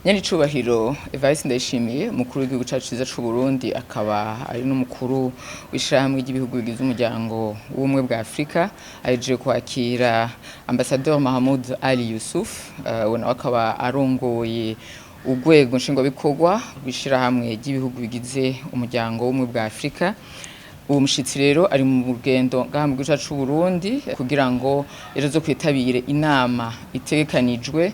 Nyenicubahiro Evariste Ndayishimiye, umukuru w'igihugu cacu ciza c'u Burundi, akaba ari n'umukuru w'ishirahamwe ry'ibihugu bigize Umuryango w'Ubumwe bwa Afrika, ahejeje kwakira Ambassadeur Mahamoud Ali Youssouf, we nawe akaba arongoye urwego nshingwabikorwa rw'ishirahamwe ry'ibihugu bigize Umuryango w'Ubumwe bwa Afrika. Uwo mushitsi rero ari mu rugendo ngaha mu gihugu cacu c'u Burundi kugira ngo ejo zo kwitabire inama itegekanijwe,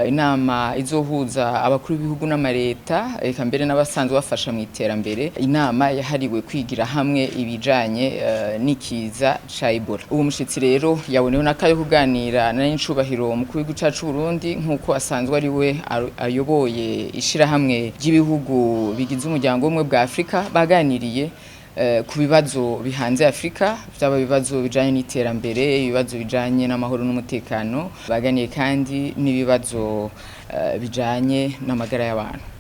inama izohuza abakuru b'ibihugu n'amareta, eka mbere n'abasanzwe bafasha mu iterambere, inama yahariwe kwigira hamwe ibijanye n'ikiza ca Ebola. Uwo mushitsi rero yaboneyeho n'akayo kuganira na nyenicubahiro umukuru w'igihugu cacu c'u Burundi, nk'uko asanzwe ari we ayoboye ishirahamwe ry'ibihugu bigize Umuryango w'Ubumwe bwa Afrika. Baganiriye ku bibazo bihanze Afrika, vyaba ibibazo bijanye n'iterambere, ibibazo bijanye n'amahoro n'umutekano, baganiye kandi n'ibibazo bijanye n'amagara y'abantu.